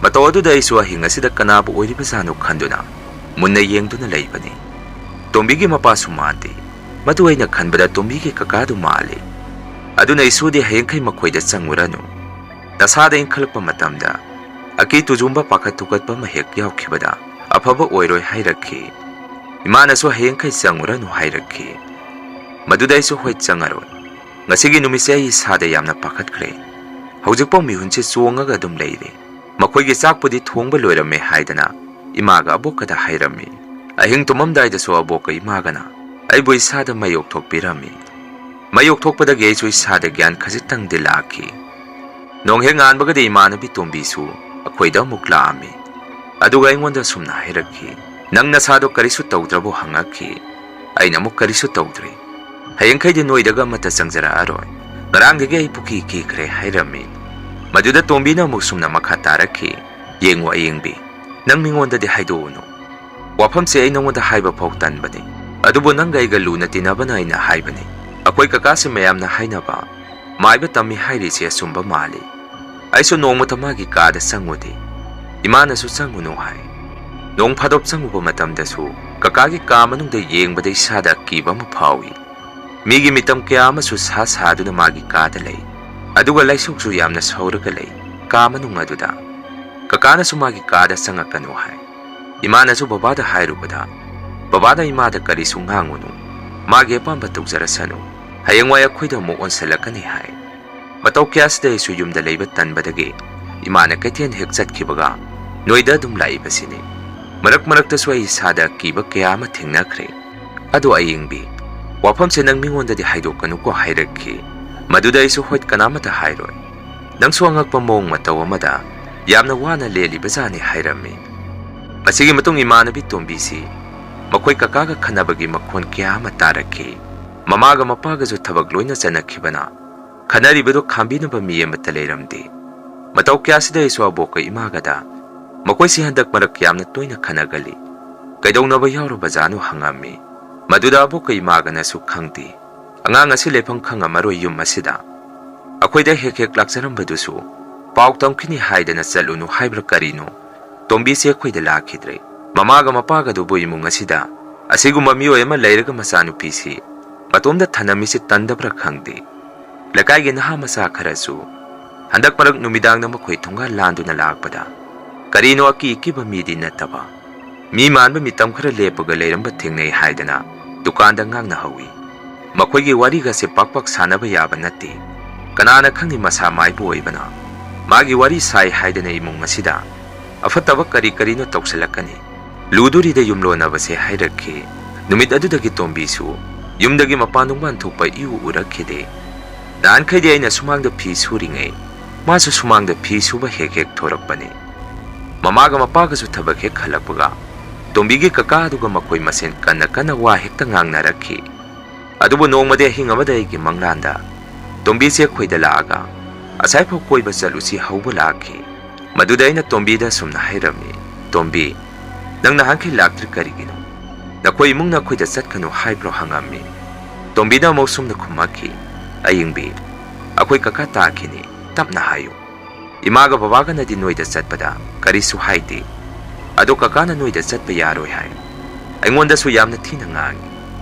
ꯃꯇꯧ ꯑꯗꯨꯗ ꯑꯩꯁꯨ ꯑꯍꯤꯡ ꯑꯁꯤꯗ ꯀꯅꯥꯕꯨ ꯑꯣꯏꯔꯤꯕꯖꯥꯠꯅꯣ ꯈꯟꯗꯨꯅ ꯃꯨꯟꯅ ꯌꯦꯡꯗꯨꯅ ꯂꯩꯕꯅꯤ꯫ ꯇꯣꯝꯕꯤꯒꯤ ꯃꯄꯥꯁꯨ ꯃꯥꯟꯗꯦ꯫ ꯃꯗꯨ ꯑꯩꯅ ꯈꯟꯕꯗ ꯇꯣꯝꯕꯤꯒꯤ ꯀꯀꯥꯗꯨ ꯃꯥꯜꯂꯤ꯫ ꯑꯗꯨꯅ ꯏꯁꯨꯗꯤ ꯍꯌꯦꯡꯈꯩ ꯃꯈꯣꯏꯗ ꯆꯪꯉꯨꯔꯅꯨ꯫ ꯅꯁꯥꯗ ꯏꯟꯈꯠꯂꯛꯄ ꯃꯇꯝꯗ ꯑꯀꯤ ꯇꯨꯖꯨꯝꯕ ꯄꯥꯈꯠ ꯊꯨꯀꯠꯄ ꯑꯃ ꯍꯦꯛ ꯌꯥꯎꯈꯤꯕꯗ ꯑꯐꯕ ꯑꯣꯏꯔꯣꯏ ꯍꯥꯏꯔꯛꯈꯤ꯫ ꯏꯃꯥꯅꯁꯨ ꯍꯌꯦꯡꯈꯩ ꯆꯪꯉꯨꯔꯅꯨ ꯍꯥꯏꯔꯛꯈꯤ꯫ ꯃꯗꯨꯗ ꯑꯩꯁꯨ ꯍꯣꯏ ꯆꯪꯉꯔꯣꯏ꯫ ꯉꯁꯤꯒꯤ ꯅꯨꯃꯤꯠꯁꯦ ꯑꯩ ꯏꯁꯥꯗ ꯌꯥꯝꯅ ꯄꯥꯈꯠꯈ꯭ꯔꯦ꯫ ꯍꯧꯖꯤꯛꯐꯥꯎ ꯃꯤꯍꯨꯟꯁꯦ ꯆꯣꯡꯉꯒ ꯑꯗꯨꯝ ꯂꯩꯔꯦ꯫ ꯃꯈꯣꯏꯒꯤ ꯆꯥꯛꯄꯨꯗꯤ ꯊꯣꯡꯕ ꯂꯣꯏꯔꯝꯃꯦ ꯍꯥꯏꯗꯅ ꯏꯃꯥꯒ ꯑꯕꯣꯛꯀꯗ ꯍꯥꯏꯔꯝꯃꯤ꯫ ꯑꯍꯤꯡ ꯇꯨꯝꯃꯝꯗꯥꯏꯗꯁꯨ ꯑꯕꯣꯛꯀ ꯏꯃꯥꯒꯅ ꯑꯩꯕꯨ ꯏꯁꯥꯗ ꯃꯩ ꯑꯣꯛꯊꯣꯛꯄꯤꯔꯝꯃꯤ꯫ ꯃꯩ ꯑꯣꯛꯊꯣꯛꯄꯗꯒꯤ ꯑꯩꯁꯨ ꯏꯁꯥꯗ ꯒ꯭ꯌꯥꯟ ꯈꯖꯤꯛꯇꯪꯗꯤ ꯂꯥꯛꯈꯤ꯫ ꯅꯣꯡ ꯍꯦꯛ ꯉꯥꯟꯕꯒꯗꯤ ꯏꯃꯥꯟꯅꯕꯤ ꯇꯣꯝꯕꯤꯁꯨ ꯑꯩꯈꯣꯏꯗ ꯑꯃꯨꯛ ꯂꯥꯛꯑꯝꯃꯤ꯫ ꯑꯗꯨꯒ ꯑꯩꯉꯣꯟꯗ ꯑꯁꯨꯝꯅ ꯍꯥꯏꯔꯛꯈꯤ, "ꯅꯪ ꯅꯁꯥꯗꯣ ꯀꯔꯤꯁꯨ ꯇꯧꯗ꯭ꯔꯕꯣ?" ꯍꯪꯉꯛꯈꯤ꯫ ꯑꯩꯅ ꯑꯃꯨꯛ, "ꯀꯔꯤꯁꯨ ꯇꯧꯗ꯭ꯔꯦ꯫ ꯍꯌꯦꯡꯈꯩꯗꯤ ꯅꯣꯏꯗꯒ ꯑꯃꯠꯇ ꯆꯪꯖꯔꯛꯑꯔꯣꯏ꯫ ꯉꯔꯥꯡꯗꯒꯤ ꯑꯩ ꯄꯨꯀꯤ ꯀꯤꯈ꯭ꯔꯦ" ꯍꯥꯏꯔꯝꯃꯤ꯫ ꯃꯗꯨꯗ ꯇꯣꯝꯕꯤꯅ ꯑꯃꯨꯛ ꯁꯨꯝꯅ ꯃꯈꯥ ꯇꯥꯔꯛꯈꯤ, "ꯌꯦꯡꯉꯨ ꯑꯌꯦꯡꯕꯤ, ꯅꯪ ꯃꯤꯉꯣꯟꯗꯗꯤ ꯍꯥꯏꯗꯣꯛꯎꯅꯨ꯫ ꯋꯥꯐꯝꯁꯦ ꯑꯩ ꯅꯉꯣꯟꯗ ꯍꯥꯏꯕ ꯐꯥꯎ ꯇꯟꯕꯅꯤ꯫ ꯑꯗꯨꯕꯨ ꯅꯪꯒ ꯑꯩꯒ ꯂꯨꯅ ꯇꯤꯟꯅꯕꯅ ꯑꯩꯅ ꯍꯥꯏꯕꯅꯤ꯫ ꯑꯩꯈꯣꯏ ꯀꯀꯥꯁꯦ ꯃꯌꯥꯝꯅ ꯍꯥꯏꯅꯕ ꯃꯥꯏꯕ ꯇꯝꯃꯤ ꯍꯥꯏꯔꯤꯁꯦ ꯑꯆꯨꯝꯕ ꯃꯥꯜꯂꯤ꯫ ꯑꯩꯁꯨ ꯅꯣꯡꯃꯇ ꯃꯥꯒꯤ ꯀꯥꯗ ꯆꯪꯉꯨꯗꯦ꯫ ꯏꯃꯥꯅꯁꯨ ꯆꯪꯉꯨꯅꯨ ꯍꯥꯏ꯫ ꯅꯣꯡ ꯐꯥꯗꯣꯛ ꯆꯪꯉꯨꯕ ꯃꯇꯝꯗꯁꯨ ꯀꯀꯥꯒꯤ ꯀꯥ ꯃꯅꯨꯡꯗ ꯌꯦꯡꯕꯗ ꯏꯁꯥꯗ ꯑꯀꯤꯕ ꯑꯃ ꯐꯥꯎꯏ꯫ ꯃꯤꯒꯤ ꯃꯤꯇꯝ ꯀꯌꯥ ꯑꯃꯁꯨ ꯁꯥ ꯁꯥꯗꯨꯅ ꯃꯥꯒꯤ ꯀꯥꯗ ꯂꯩ꯫ ꯑꯗꯨꯒ ꯂꯥꯏꯁꯣꯛꯁꯨ ꯌꯥꯝꯅ ꯁꯧꯔꯒ ꯂꯩ ꯀꯥ ꯃꯅꯨꯡ ꯑꯗꯨꯗ꯫ ꯀꯀꯥꯅꯁꯨ ꯃꯥꯒꯤ ꯀꯥꯗ ꯆꯪꯉꯛꯀꯅꯨ ꯍꯥꯏ꯫ ꯏꯃꯥꯅꯁꯨ ꯕꯕꯥꯗ ꯍꯥꯏꯔꯨꯕꯗ, ꯕꯕꯥꯅ ꯏꯃꯥꯗ ꯀꯔꯤꯁꯨ ꯉꯥꯡꯉꯨꯅꯨ, ꯃꯥꯒꯤ ꯑꯄꯥꯝꯕ ꯇꯧꯖꯔꯁꯅꯨ, ꯍꯌꯦꯡꯋꯥꯏ ꯑꯩꯈꯣꯏꯗ ꯑꯃꯨꯛ ꯑꯣꯟꯁꯤꯜꯂꯛꯀꯅꯤ ꯍꯥꯏ꯫ ꯃꯇꯧ ꯀꯌꯥꯁꯤꯗ ꯑꯩꯁꯨ ꯌꯨꯝꯗ ꯂꯩꯕ ꯇꯟꯕꯗꯒꯤ ꯏꯃꯥꯅ ꯀꯩꯊꯦꯜ ꯍꯦꯛ ꯆꯠꯈꯤꯕꯒ ꯅꯣꯏꯗ ꯑꯗꯨꯝ ꯂꯥꯛꯏꯕꯁꯤꯅꯤ꯫ ꯃꯔꯛ ꯃꯔꯛꯇꯁꯨ ꯑꯩ ꯏꯁꯥꯗ ꯑꯀꯤꯕ ꯀꯌꯥ ꯑꯃ ꯊꯦꯡꯅꯈ꯭ꯔꯦ꯫ ꯑꯗꯣ ꯑꯌꯦꯡꯕꯤ, ꯋꯥꯐꯝꯁꯦ ꯅꯪ ꯃꯤꯉꯣꯟꯗꯗꯤ ꯍꯥꯏꯗꯣꯛꯀꯅꯨꯀꯣ" ꯍꯥꯏꯔꯛꯈꯤ꯫ ꯃꯗꯨꯗ ꯑꯩꯁꯨ, "ꯍꯣꯏ, ꯀꯅꯥꯃꯠꯇ ꯍꯥꯏꯔꯣꯏ꯫ ꯅꯪꯁꯨ ꯑꯉꯛꯄ ꯃꯑꯣꯡ ꯃꯇꯧ ꯑꯃꯗ ꯌꯥꯝꯅ ꯋꯥꯅ ꯂꯦꯜꯂꯤꯕꯖꯥꯠꯅꯤ" ꯍꯥꯏꯔꯝꯃꯤ꯫ ꯃꯁꯤꯒꯤ ꯃꯇꯨꯡ ꯏꯃꯥꯟꯅꯕꯤ ꯇꯣꯝꯕꯤꯁꯤ ꯃꯈꯣꯏ ꯀꯀꯥꯒ ꯈꯟꯅꯕꯒꯤ ꯃꯈꯣꯟ ꯀꯌꯥ ꯑꯃ ꯇꯥꯔꯛꯈꯤ꯫ ꯃꯃꯥꯒ ꯃꯄꯥꯒꯁꯨ ꯊꯕꯛ ꯂꯣꯏꯅ ꯆꯠꯅꯈꯤꯕꯅ ꯈꯟꯅꯔꯤꯕꯗꯨ ꯈꯥꯝꯕꯤꯅꯕ ꯃꯤ ꯑꯃꯠꯇ ꯂꯩꯔꯝꯗꯦ꯫ ꯃꯇꯧ ꯀꯌꯥꯁꯤꯗ ꯑꯩꯁꯨ ꯑꯕꯣꯛꯀ ꯏꯃꯥꯒꯗ, "ꯃꯈꯣꯏꯁꯤ ꯍꯟꯗꯛ ꯃꯔꯛ ꯌꯥꯝꯅ ꯇꯣꯏꯅ ꯈꯟꯅꯒꯜꯂꯤ꯫ ꯀꯩꯗꯧꯅꯕ ꯌꯥꯎꯔꯕꯖꯥꯠꯅꯣ?" ꯍꯪꯉꯝꯃꯤ꯫ ꯃꯗꯨꯗ ꯑꯕꯣꯛꯀ ꯏꯃꯥꯒꯅꯁꯨ, "ꯈꯪꯗꯦ꯫ ꯑꯉꯥꯡ ꯑꯁꯤ ꯂꯩꯐꯝ ꯈꯪꯉꯝꯃꯔꯣꯏ ꯌꯨꯝ ꯑꯁꯤꯗ꯫ ꯑꯩꯈꯣꯏꯗ ꯍꯦꯛ ꯍꯦꯛ ꯂꯥꯛꯆꯔꯝꯕꯗꯨꯁꯨ ꯄꯥꯎ ꯇꯝꯈꯤꯅꯤ ꯍꯥꯏꯗꯅ ꯆꯠꯂꯨꯅꯨ ꯍꯥꯏꯕ꯭ꯔꯥ ꯀꯔꯤꯅꯣ? ꯇꯣꯝꯕꯤꯁꯦ ꯑꯩꯈꯣꯏꯗ ꯂꯥꯛꯈꯤꯗ꯭ꯔꯦ꯫ ꯃꯃꯥꯒ ꯃꯄꯥꯒꯗꯨꯕꯨ ꯏꯃꯨꯡ ꯑꯁꯤꯗ ꯑꯁꯤꯒꯨꯝꯕ ꯃꯤꯑꯣꯏ ꯑꯃ ꯂꯩꯔꯒ ꯃꯆꯥꯅꯨꯄꯤꯁꯤ ꯃꯇꯣꯝꯗ ꯊꯅꯝꯃꯤꯁꯤ ꯇꯟꯗꯕ꯭ꯔꯥ ꯈꯪꯗꯦ꯫ ꯂꯩꯀꯥꯏꯒꯤ ꯅꯍꯥ ꯃꯆꯥ ꯈꯔꯁꯨ ꯍꯟꯗꯛ ꯃꯔꯛ ꯅꯨꯃꯤꯗꯥꯡꯗ ꯃꯈꯣꯏ ꯊꯣꯡꯒꯥꯜ ꯂꯥꯟꯗꯨꯅ ꯂꯥꯛꯄꯗ ꯀꯔꯤꯅꯣ ꯑꯀꯤ ꯑꯀꯤꯕ ꯃꯤꯗꯤ ꯅꯠꯇꯕ ꯃꯤ ꯃꯥꯟꯕ ꯃꯤꯇꯝ ꯈꯔ ꯂꯦꯞꯄꯒ ꯂꯩꯔꯝꯕ ꯊꯦꯡꯅꯩ" ꯍꯥꯏꯗꯅ ꯗꯨꯀꯥꯟꯗ ꯉꯥꯡꯅꯍꯧꯏ꯫ ꯃꯈꯣꯏꯒꯤ ꯋꯥꯔꯤꯒꯁꯦ ꯄꯥꯛ ꯄꯥꯛ ꯁꯥꯟꯅꯕ ꯌꯥꯕ ꯅꯠꯇꯦ꯫ ꯀꯅꯥꯅ ꯈꯪꯅꯤ ꯃꯁꯥ ꯃꯥꯏꯕ ꯑꯣꯏꯕꯅ ꯃꯥꯒꯤ ꯋꯥꯔꯤ ꯁꯥꯏ ꯍꯥꯏꯗꯅ ꯏꯃꯨꯡ ꯑꯁꯤꯗ ꯑꯐꯠꯇꯕ ꯀꯔꯤ ꯀꯔꯤꯅꯣ ꯇꯧꯁꯤꯜꯂꯛꯀꯅꯤ꯫ ꯂꯨꯗꯣꯔꯤꯗ ꯌꯨꯝꯂꯣꯟꯅꯕꯁꯦ ꯍꯥꯏꯔꯛꯈꯤ꯫ ꯅꯨꯃꯤꯠ ꯑꯗꯨꯗꯒꯤ ꯇꯣꯝꯕꯤꯁꯨ ꯌꯨꯝꯗꯒꯤ ꯃꯄꯥꯟ ꯅꯨꯡꯕꯥꯟ ꯊꯣꯛꯄ ꯏꯎ ꯎꯔꯛꯈꯤꯗꯦ꯫ ꯅꯍꯥꯟꯈꯩꯗꯤ ꯑꯩꯅ ꯁꯨꯃꯥꯡꯗ ꯐꯤ ꯁꯨꯔꯤꯉꯩ ꯃꯥꯁꯨ ꯁꯨꯃꯥꯡꯗ ꯐꯤ ꯁꯨꯕ ꯍꯦꯛ ꯍꯦꯛ ꯊꯣꯔꯛꯄꯅꯤ꯫ ꯃꯃꯥꯒ ꯃꯄꯥꯒꯁꯨ ꯊꯕꯛ ꯍꯦꯛ ꯍꯜꯂꯛꯄꯒ ꯇꯣꯝꯕꯤꯒꯤ ꯀꯀꯥ ꯑꯗꯨꯒ ꯃꯈꯣꯏ ꯃꯁꯦꯟ ꯀꯟꯅ ꯀꯟꯅ ꯋꯥ ꯍꯦꯛꯇ ꯉꯥꯡꯅꯔꯛꯈꯤ꯫ ꯑꯗꯨꯕꯨ ꯅꯣꯡꯃꯗꯤ ꯑꯍꯤꯡ ꯑꯃꯗ ꯑꯩꯒꯤ ꯃꯪꯂꯥꯟꯗ ꯇꯣꯝꯕꯤꯁꯦ ꯑꯩꯈꯣꯏꯗ ꯂꯥꯛꯑꯒ ꯑꯁꯥꯏꯐꯥꯎ ꯀꯣꯏꯕ ꯆꯠꯂꯨꯁꯤ ꯍꯧꯕ ꯂꯥꯛꯈꯤ꯫ ꯃꯗꯨꯗ ꯑꯩꯅ ꯇꯣꯝꯕꯤꯗ ꯑꯁꯨꯝꯅ ꯍꯥꯏꯔꯝꯃꯤ, "ꯇꯣꯝꯕꯤ, ꯅꯪ ꯅꯍꯥꯟꯈꯩ ꯂꯥꯛꯇ꯭ꯔꯤ ꯀꯔꯤꯒꯤꯅꯣ? ꯅꯈꯣꯏ ꯏꯃꯨꯡꯅ ꯑꯩꯈꯣꯏꯗ ꯆꯠꯀꯅꯨ ꯍꯥꯏꯕ꯭ꯔꯣ?" ꯍꯪꯉꯝꯃꯤ꯫ ꯇꯣꯝꯕꯤꯅ ꯑꯃꯨꯛ ꯁꯨꯝꯅ ꯈꯨꯝꯃꯛꯈꯤ, "ꯑꯌꯤꯡꯕꯤ, ꯑꯩꯈꯣꯏ ꯀꯀꯥ ꯇꯥꯈꯤꯅꯤ, ꯇꯞꯅ ꯍꯥꯏꯌꯨ꯫ ꯏꯃꯥꯒ ꯕꯕꯥꯒꯅꯗꯤ ꯅꯣꯏꯗ ꯆꯠꯄꯗ ꯀꯔꯤꯁꯨ ꯍꯥꯏꯗꯦ꯫ ꯑꯗꯣ ꯀꯀꯥꯅ ꯅꯣꯏꯗ ꯆꯠꯄ ꯌꯥꯔꯣꯏ ꯍꯥꯏ꯫ ꯑꯩꯉꯣꯟꯗꯁꯨ ꯌꯥꯝꯅ ꯊꯤꯅ ꯉꯥꯡꯉꯤ꯫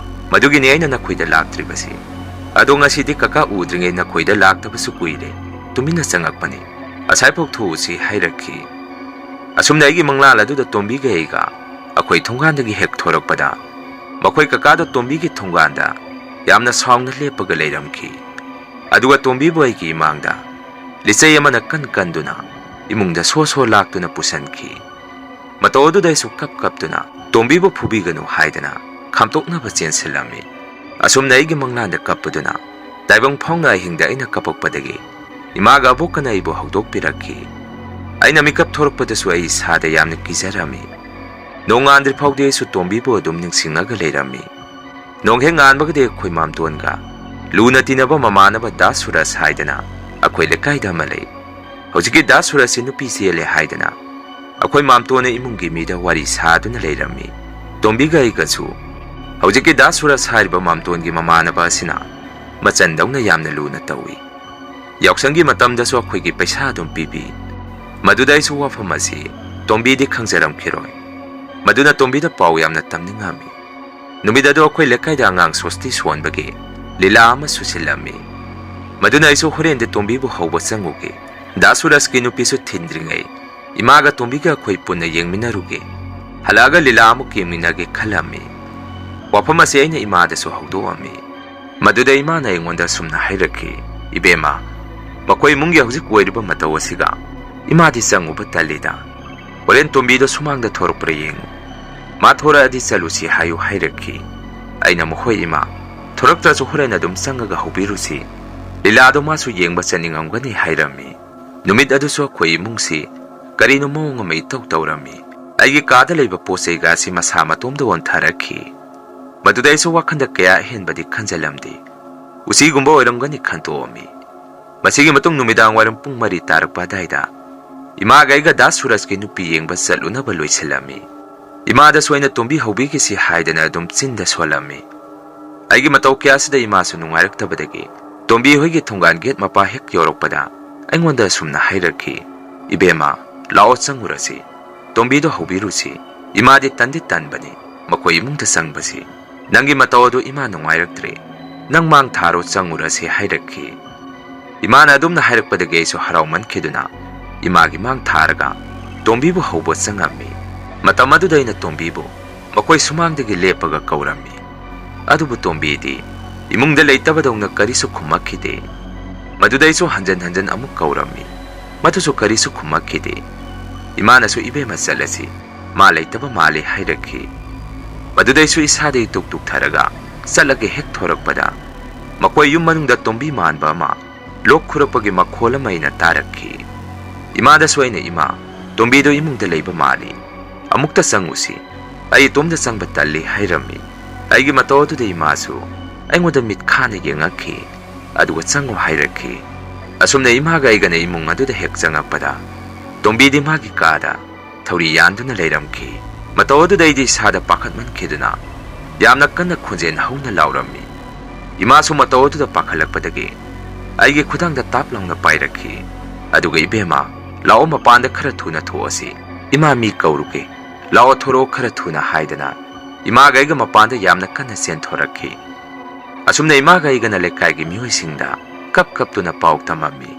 ꯃꯗꯨꯒꯤꯅꯤ ꯑꯩꯅ ꯅꯈꯣꯏꯗ ꯂꯥꯛꯇ꯭ꯔꯤꯕꯁꯤ꯫ ꯑꯗꯣ ꯉꯁꯤꯗꯤ ꯀꯀꯥ ꯎꯗ꯭ꯔꯤꯉꯩ ꯅꯈꯣꯏꯗ ꯂꯥꯛꯇꯕꯁꯨ ꯀꯨꯏꯔꯦ꯫ ꯇꯨꯃꯤꯟꯅ ꯆꯪꯉꯛꯄꯅꯤ꯫ ꯑꯁꯥꯏꯐꯥꯎ ꯊꯣꯛꯎꯁꯤ ꯍꯥꯏꯔꯛꯈꯤ꯫" ꯑꯁꯨꯝꯅ ꯑꯩꯒꯤ ꯃꯪꯂꯥꯟ ꯑꯗꯨꯗ ꯇꯣꯝꯕꯤꯒ ꯑꯩꯒ ꯑꯩꯈꯣꯏ ꯊꯣꯡꯒꯥꯟꯗꯒꯤ ꯍꯦꯛ ꯊꯣꯔꯛꯄꯗ ꯃꯈꯣꯏ ꯀꯀꯥꯗꯣ ꯇꯣꯝꯕꯤꯒꯤ ꯊꯣꯡꯒꯥꯟꯗ ꯌꯥꯝꯅ ꯁꯥꯎꯅ ꯂꯦꯞꯄꯒ ꯂꯩꯔꯝꯈꯤ꯫ ꯑꯗꯨꯒ ꯇꯣꯝꯕꯤꯕꯨ ꯑꯩꯒꯤ ꯏꯃꯥꯡꯗ ꯂꯤꯆꯩ ꯑꯃꯅ ꯀꯟ ꯀꯟꯗꯨꯅ ꯏꯃꯨꯡꯗ ꯁꯣ ꯁꯣ ꯂꯥꯛꯇꯨꯅ ꯄꯨꯁꯟꯈꯤ꯫ ꯃꯇꯧ ꯑꯗꯨꯗ ꯑꯩꯁꯨ ꯀꯞ ꯀꯞꯇꯨꯅ ꯇꯣꯝꯕꯤꯕꯨ ꯐꯨꯕꯤꯒꯅꯨ ꯍꯥꯏꯗꯅ ꯈꯥꯝꯇꯣꯛꯅꯕ ꯆꯦꯟꯁꯤꯜꯂꯝꯃꯤ꯫ ꯑꯁꯨꯝꯅ ꯑꯩꯒꯤ ꯃꯪꯂꯥꯟꯗ ꯀꯞꯄꯗꯨꯅ ꯇꯥꯏꯕꯪ ꯐꯥꯎꯅ ꯑꯍꯤꯡꯗ ꯑꯩꯅ ꯀꯞꯄꯛꯄꯗꯒꯤ ꯏꯃꯥꯒ ꯑꯕꯣꯛꯀꯅ ꯑꯩꯕꯨ ꯍꯧꯗꯣꯛꯄꯤꯔꯛꯈꯤ꯫ ꯑꯩꯅ ꯃꯤꯀꯞ ꯊꯣꯔꯛꯄꯗꯁꯨ ꯑꯩ ꯏꯁꯥꯗ ꯌꯥꯝꯅ ꯀꯤꯖꯔꯝꯃꯤ꯫ ꯅꯣꯡꯉꯥꯟꯗ꯭ꯔꯤ ꯐꯥꯎꯗꯤ ꯑꯩꯁꯨ ꯇꯣꯝꯕꯤꯕꯨ ꯑꯗꯨꯝ ꯅꯤꯡꯁꯤꯡꯂꯒ ꯂꯩꯔꯝꯃꯤ꯫ ꯅꯣꯡ ꯍꯦꯛ ꯉꯥꯟꯕꯒꯗꯤ ꯑꯩꯈꯣꯏ ꯃꯥꯝꯇꯣꯟꯒ ꯂꯨꯅ ꯇꯤꯟꯅꯕ ꯃꯃꯥꯟꯅꯕ ꯗꯥ ꯁꯨꯔꯖ ꯍꯥꯏꯗꯅ ꯑꯩꯈꯣꯏ ꯂꯩꯀꯥꯏꯗ ꯑꯃ ꯂꯩ꯫ ꯍꯧꯖꯤꯛꯀꯤ ꯗꯥ ꯁꯨꯔꯖꯁꯤ ꯅꯨꯄꯤ ꯆꯦꯜꯂꯦ ꯍꯥꯏꯗꯅ ꯑꯩꯈꯣꯏ ꯃꯥꯝꯇꯣꯟꯅ ꯏꯃꯨꯡꯒꯤ ꯃꯤꯗ ꯋꯥꯔꯤ ꯁꯥꯗꯨꯅ ꯂꯩꯔꯝꯃꯤ꯫ ꯇꯣꯝꯕꯤꯒ ꯑꯩꯒꯁꯨ ꯍꯧꯖꯤꯛꯀꯤ ꯗꯥ ꯁꯨꯔꯖ ꯍꯥꯏꯔꯤꯕ ꯃꯥꯝꯇꯣꯟꯒꯤ ꯃꯃꯥꯟꯅꯕ ꯑꯁꯤꯅ ꯃꯆꯟꯗꯧꯅ ꯌꯥꯝꯅ ꯂꯨꯅ ꯇꯧꯏ꯫ ꯌꯥꯎꯁꯪꯒꯤ ꯃꯇꯝꯗꯁꯨ ꯑꯩꯈꯣꯏꯒꯤ ꯄꯩꯁꯥ ꯑꯗꯨꯝ ꯄꯤꯕꯤ꯫ ꯃꯗꯨꯗ ꯑꯩꯁꯨ ꯋꯥꯐꯝ ꯑꯁꯤ ꯇꯣꯝꯕꯤꯗꯤ ꯈꯪꯖꯔꯝꯈꯤꯔꯣꯏ꯫ ꯃꯗꯨꯅ ꯇꯣꯝꯕꯤꯗ ꯄꯥꯎ ꯌꯥꯝꯅ ꯇꯝꯅꯤꯡꯉꯝꯃꯤ꯫ ꯅꯨꯃꯤꯠ ꯑꯗꯨ ꯑꯩꯈꯣꯏ ꯂꯩꯀꯥꯏꯗ ꯑꯉꯥꯡ ꯁꯣꯁꯇꯤ ꯁꯣꯟꯕꯒꯤ ꯂꯤꯂꯥ ꯑꯃ ꯁꯨꯁꯤꯜꯂꯝꯃꯤ꯫ ꯃꯗꯨꯅ ꯑꯩꯁꯨ ꯍꯣꯔꯦꯟꯗꯤ ꯇꯣꯝꯕꯤꯕꯨ ꯍꯧꯕ ꯆꯪꯉꯨꯒꯦ꯫ ꯗꯥ ꯁꯨꯔꯖꯀꯤ ꯅꯨꯄꯤꯁꯨ ꯊꯤꯟꯗ꯭ꯔꯤꯉꯩ ꯏꯃꯥꯒ ꯇꯣꯝꯕꯤꯒ ꯑꯩꯈꯣꯏ ꯄꯨꯟꯅ ꯌꯦꯡꯃꯤꯟꯅꯔꯨꯒꯦ꯫ ꯍꯜꯂꯛꯑꯒ ꯂꯤꯂꯥ ꯑꯃꯨꯛ ꯌꯦꯡꯃꯤꯟꯅꯒꯦ ꯈꯜꯂꯝꯃꯤ꯫ ꯋꯥꯐꯝ ꯑꯁꯤ ꯑꯩꯅ ꯏꯃꯥꯗꯁꯨ ꯍꯧꯗꯣꯛꯑꯝꯃꯤ꯫ ꯃꯗꯨꯗ ꯏꯃꯥꯅ ꯑꯩꯉꯣꯟꯗ ꯑꯁꯨꯝꯅ ꯍꯥꯏꯔꯛꯈꯤ, "ꯏꯕꯦꯝꯃ, ꯃꯈꯣꯏ ꯏꯃꯨꯡꯒꯤ ꯍꯧꯖꯤꯛ ꯑꯣꯏꯔꯤꯕ ꯃꯇꯧ ꯑꯁꯤꯒ ꯏꯃꯥꯗꯤ ꯆꯪꯉꯨꯕ ꯇꯜꯂꯤꯗ꯫ ꯍꯣꯔꯦꯟ ꯇꯣꯝꯕꯤꯗꯣ ꯁꯨꯃꯥꯡꯗ ꯊꯣꯔꯛꯄ꯭ꯔꯥ ꯌꯦꯡꯉꯨ꯫ ꯃꯥ ꯊꯣꯔꯛꯑꯗꯤ ꯆꯠꯂꯨꯁꯤ ꯍꯥꯏꯌꯨ" ꯍꯥꯏꯔꯛꯈꯤ꯫ ꯑꯩꯅ, "ꯃꯈꯣꯏ ꯏꯃꯥ ꯊꯣꯔꯛꯇ꯭ꯔꯁꯨ ꯍꯣꯔꯦꯟ ꯑꯗꯨꯝ ꯆꯪꯉꯒ ꯍꯧꯕꯤꯔꯨꯁꯤ꯫ ꯂꯤꯂꯥꯗꯣ ꯃꯥꯁꯨ ꯌꯦꯡꯕ ꯆꯠꯅꯤꯡꯉꯝꯒꯅꯤ" ꯍꯥꯏꯔꯝꯃꯤ꯫ ꯅꯨꯃꯤꯠ ꯑꯗꯨꯁꯨ ꯑꯩꯈꯣꯏ ꯏꯃꯨꯡꯁꯤ ꯀꯔꯤꯅꯣ ꯃꯑꯣꯡ ꯑꯃ ꯏꯇꯧ ꯇꯧꯔꯝꯃꯤ꯫ ꯑꯩꯒꯤ ꯀꯥꯗ ꯂꯩꯕ ꯄꯣꯠ ꯆꯩꯒꯁꯤ ꯃꯁꯥ ꯃꯇꯣꯝꯗ ꯑꯣꯟꯊꯔꯛꯈꯤ꯫ ꯃꯗꯨꯗ ꯑꯩꯁꯨ ꯋꯥꯈꯟꯗ ꯀꯌꯥ ꯑꯍꯦꯟꯕꯗꯤ ꯈꯟꯖꯜꯂꯝꯗꯦ꯫ ꯎꯆꯤꯒꯨꯝꯕ ꯑꯣꯏꯔꯝꯒꯅꯤ ꯈꯟꯇꯣꯛꯑꯝꯃꯤ꯫ ꯃꯁꯤꯒꯤ ꯃꯇꯨꯡ ꯅꯨꯃꯤꯗꯥꯡ ꯋꯥꯏꯔꯝ ꯄꯨꯡ ꯃꯔꯤ ꯇꯥꯔꯛꯄ ꯑꯗꯥꯏꯗ ꯏꯃꯥꯒ ꯑꯩꯒ ꯗꯥ ꯁꯨꯔꯖꯀꯤ ꯅꯨꯄꯤ ꯌꯦꯡꯕ ꯆꯠꯂꯨꯅꯕ ꯂꯣꯏꯁꯤꯜꯂꯝꯃꯤ꯫ ꯏꯃꯥꯗꯁꯨ ꯑꯩꯅ ꯇꯣꯝꯕꯤ ꯍꯧꯕꯤꯈꯤꯁꯤ ꯍꯥꯏꯗꯅ ꯑꯗꯨꯝ ꯆꯤꯟꯗ ꯁꯣꯜꯂꯝꯃꯤ꯫ ꯑꯩꯒꯤ ꯃꯇꯧ ꯀꯌꯥꯁꯤꯗ ꯏꯃꯥꯁꯨ ꯅꯨꯡꯉꯥꯏꯔꯛꯇꯕꯗꯒꯤ ꯇꯣꯝꯕꯤ ꯍꯣꯏꯒꯤ ꯊꯣꯡꯒꯥꯟ ꯒꯦꯠ ꯃꯄꯥ ꯍꯦꯛ ꯌꯧꯔꯛꯄꯗ ꯑꯩꯉꯣꯟꯗ ꯑꯁꯨꯝꯅ ꯍꯥꯏꯔꯛꯈꯤ, "ꯏꯕꯦꯝꯃ, ꯂꯥꯛꯑꯣ ꯆꯪꯉꯨꯔꯁꯤ꯫ ꯇꯣꯝꯕꯤꯗꯣ ꯍꯧꯕꯤꯔꯨꯁꯤ꯫ ꯏꯃꯥꯗꯤ ꯇꯟꯗꯤ ꯇꯟꯕꯅꯤ ꯃꯈꯣꯏ ꯏꯃꯨꯡꯗ ꯆꯪꯕꯁꯤ꯫ ꯅꯪꯒꯤ ꯃꯇꯧ ꯑꯗꯨ ꯏꯃꯥ ꯅꯨꯡꯉꯥꯏꯔꯛꯇ꯭ꯔꯦ꯫ ꯅꯪ ꯃꯥꯡ ꯊꯥꯔꯣ ꯆꯪꯉꯨꯔꯁꯤ" ꯍꯥꯏꯔꯛꯈꯤ꯫ ꯏꯃꯥꯅ ꯑꯗꯨꯝꯅ ꯍꯥꯏꯔꯛꯄꯗꯒꯤ ꯑꯩꯁꯨ ꯍꯔꯥꯎꯃꯟꯈꯤꯗꯨꯅ ꯏꯃꯥꯒꯤ ꯃꯥꯡ ꯊꯥꯔꯒ ꯇꯣꯝꯕꯤꯕꯨ ꯍꯧꯕ ꯆꯪꯉꯝꯃꯤ꯫ ꯃꯇꯝ ꯑꯗꯨꯗ ꯑꯩꯅ ꯇꯣꯝꯕꯤꯕꯨ ꯃꯈꯣꯏ ꯁꯨꯃꯥꯡꯗꯒꯤ ꯂꯦꯞꯄꯒ ꯀꯧꯔꯝꯃꯤ꯫ ꯑꯗꯨꯕꯨ ꯇꯣꯝꯕꯤꯗꯤ ꯏꯃꯨꯡꯗ ꯂꯩꯇꯕꯗꯧꯅ ꯀꯔꯤꯁꯨ ꯈꯨꯝꯃꯛꯈꯤꯗꯦ꯫ ꯃꯗꯨꯗ ꯑꯩꯁꯨ ꯍꯟꯖꯟ ꯍꯟꯖꯟ ꯑꯃꯨꯛ ꯀꯧꯔꯝꯃꯤ꯫ ꯃꯗꯨꯁꯨ ꯀꯔꯤꯁꯨ ꯈꯨꯝꯃꯛꯈꯤꯗꯦ꯫ ꯏꯃꯥꯅꯁꯨ "ꯏꯕꯦꯝꯃ ꯆꯠꯂꯁꯤ, ꯃꯥ ꯂꯩꯇꯕ ꯃꯥꯜꯂꯤ" ꯍꯥꯏꯔꯛꯈꯤ꯫ ꯃꯗꯨꯗꯩꯁꯨ ꯏꯁꯥꯗꯒꯤ ꯇꯨꯛ ꯇꯨꯛꯊꯔꯒ ꯆꯠꯂꯒꯦ ꯍꯦꯛ ꯊꯣꯔꯛꯄꯗ ꯃꯈꯣꯏ ꯌꯨꯝ ꯃꯅꯨꯡꯗ ꯇꯣꯝꯕꯤ ꯃꯥꯟꯕ ꯑꯃ ꯂꯣꯛ ꯈꯨꯔꯛꯄꯒꯤ ꯃꯈꯣꯜ ꯑꯃ ꯑꯩꯅ ꯇꯥꯔꯛꯈꯤ꯫ ꯏꯃꯥꯗꯁꯨ ꯑꯩꯅ, "ꯏꯃꯥ, ꯇꯣꯝꯕꯤꯗꯣ ꯏꯃꯨꯡꯗ ꯂꯩꯕ ꯃꯥꯜꯂꯤ꯫ ꯑꯃꯨꯛꯇ ꯆꯪꯉꯨꯁꯤ꯫ ꯑꯩ ꯏꯇꯣꯝꯗ ꯆꯪꯕ ꯇꯜꯂꯤ" ꯍꯥꯏꯔꯝꯃꯤ꯫ ꯑꯩꯒꯤ ꯃꯇꯧ ꯑꯗꯨꯗ ꯏꯃꯥꯁꯨ ꯑꯩꯉꯣꯟꯗ ꯃꯤꯠ ꯈꯥꯅ ꯌꯦꯡꯉꯛꯈꯤ꯫ ꯑꯗꯨꯒ "ꯆꯪꯉꯣ" ꯍꯥꯏꯔꯛꯈꯤ꯫ ꯑꯁꯨꯝꯅ ꯏꯃꯥꯒ ꯑꯩꯒꯅ ꯏꯃꯨꯡ ꯑꯗꯨꯗ ꯍꯦꯛ ꯆꯪꯉꯛꯄꯗ ꯇꯣꯝꯕꯤꯗꯤ ꯃꯥꯒꯤ ꯀꯥꯗ ꯊꯧꯔꯤ ꯌꯥꯟꯗꯨꯅ ꯂꯩꯔꯝꯈꯤ꯫ ꯃꯇꯧ ꯑꯗꯨꯗ ꯑꯩꯗꯤ ꯏꯁꯥꯗ ꯄꯥꯈꯠꯃꯟꯈꯤꯗꯨꯅ ꯌꯥꯝꯅ ꯀꯟꯅ ꯈꯣꯟꯖꯦꯜ ꯍꯧꯅ ꯂꯥꯎꯔꯝꯃꯤ꯫ ꯏꯃꯥꯁꯨ ꯃꯇꯧ ꯑꯗꯨꯗ ꯄꯥꯈꯠꯂꯛꯄꯗꯒꯤ ꯑꯩꯒꯤ ꯈꯨꯗꯥꯡꯗ ꯇꯥꯞ ꯂꯥꯎꯅ ꯄꯥꯏꯔꯛꯈꯤ꯫ ꯑꯗꯨꯒ "ꯏꯕꯦꯝꯃ, ꯂꯥꯛꯑꯣ, ꯃꯄꯥꯟꯗ ꯈꯔ ꯊꯨꯅ ꯊꯣꯛꯑꯁꯤ꯫ ꯏꯃꯥ ꯃꯤ ꯀꯧꯔꯨꯒꯦ꯫ ꯂꯥꯛꯑꯣ, ꯊꯣꯔꯛꯑꯣ ꯈꯔ ꯊꯨꯅ" ꯍꯥꯏꯗꯅ ꯏꯃꯥꯒ ꯑꯩꯒ ꯃꯄꯥꯟꯗ ꯌꯥꯝꯅ ꯀꯟꯅ ꯆꯦꯟꯊꯣꯔꯛꯈꯤ꯫ ꯑꯁꯨꯝꯅ ꯏꯃꯥꯒ ꯑꯩꯒꯅ ꯂꯩꯀꯥꯏꯒꯤ ꯃꯤꯑꯣꯏꯁꯤꯡꯗ ꯀꯞ ꯀꯞꯇꯨꯅ ꯄꯥꯎ ꯇꯝꯃꯝꯃꯤ꯫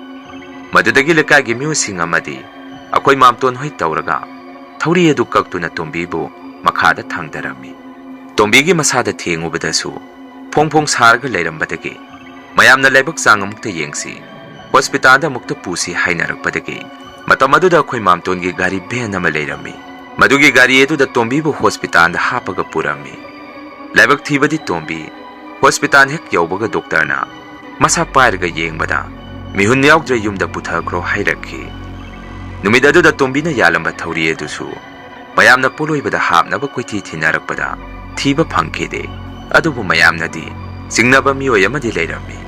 ꯃꯗꯨꯗꯒꯤ ꯂꯩꯀꯥꯏꯒꯤ ꯃꯤꯑꯣꯏꯁꯤꯡ ꯑꯃꯗꯤ ꯑꯩꯈꯣꯏ ꯃꯥꯝꯇꯣꯟ ꯍꯣꯏ ꯇꯧꯔꯒ ꯊꯧꯔꯤ ꯑꯗꯨ ꯀꯛꯇꯨꯅ ꯇꯣꯝꯕꯤꯕꯨ ꯃꯈꯥꯗ ꯊꯥꯡꯗꯔꯝꯃꯤ꯫ ꯇꯣꯝꯕꯤꯒꯤ ꯃꯁꯥꯗ ꯊꯦꯡꯉꯨꯕꯗꯁꯨ ꯐꯣꯡ ꯐꯣꯡ ꯁꯥꯔꯒ ꯂꯩꯔꯝꯕꯗꯒꯤ ꯃꯌꯥꯝꯅ ꯂꯥꯏꯕꯛ ꯆꯥꯡ ꯑꯃꯨꯛꯇ ꯌꯦꯡꯁꯤ, ꯍꯣꯁꯄꯤꯇꯥꯜꯗ ꯑꯃꯨꯛꯇ ꯄꯨꯁꯤ ꯍꯥꯏꯅꯔꯛꯄꯗꯒꯤ ꯃꯇꯝ ꯑꯗꯨꯗ ꯑꯩꯈꯣꯏ ꯃꯥꯝꯇꯣꯟꯒꯤ ꯒꯥꯔꯤ ꯚꯦꯟ ꯑꯃ ꯂꯩꯔꯝꯃꯤ꯫ ꯃꯗꯨꯒꯤ ꯒꯥꯔꯤ ꯑꯗꯨꯗ ꯇꯣꯝꯕꯤꯕꯨ ꯍꯣꯁꯄꯤꯇꯥꯜꯗ ꯍꯥꯞꯄꯒ ꯄꯨꯔꯝꯃꯤ꯫ ꯂꯥꯏꯕꯛ ꯊꯤꯕꯗꯤ ꯇꯣꯝꯕꯤ ꯍꯣꯁꯄꯤꯇꯥꯜ ꯍꯦꯛ ꯌꯧꯕꯒ ꯗꯣꯛꯇꯔꯅ ꯃꯁꯥ ꯄꯥꯏꯔꯒ ꯌꯦꯡꯕꯗ ꯃꯤꯍꯨꯟ ꯌꯥꯎꯗ꯭ꯔꯦ, ꯌꯨꯝꯗ ꯄꯨꯊꯈ꯭ꯔꯣ ꯍꯥꯏꯔꯛꯈꯤ꯫ ꯅꯨꯃꯤꯠ ꯑꯗꯨꯗ ꯇꯣꯝꯕꯤꯅ ꯌꯥꯜꯂꯝꯕ ꯊꯧꯔꯤ ꯑꯗꯨꯁꯨ ꯃꯌꯥꯝꯅ ꯄꯣꯠꯂꯣꯏꯕꯗ ꯍꯥꯞꯅꯕ ꯀꯣꯏꯊꯤ ꯊꯤꯅꯔꯛꯄꯗ ꯊꯤꯕ ꯐꯪꯈꯤꯗꯦ꯫ ꯑꯗꯨꯕꯨ ꯃꯌꯥꯝꯅꯗꯤ ꯆꯤꯡꯅꯕ ꯃꯤꯑꯣꯏ ꯑꯃꯗꯤ ꯂꯩꯔꯝꯃꯤ꯫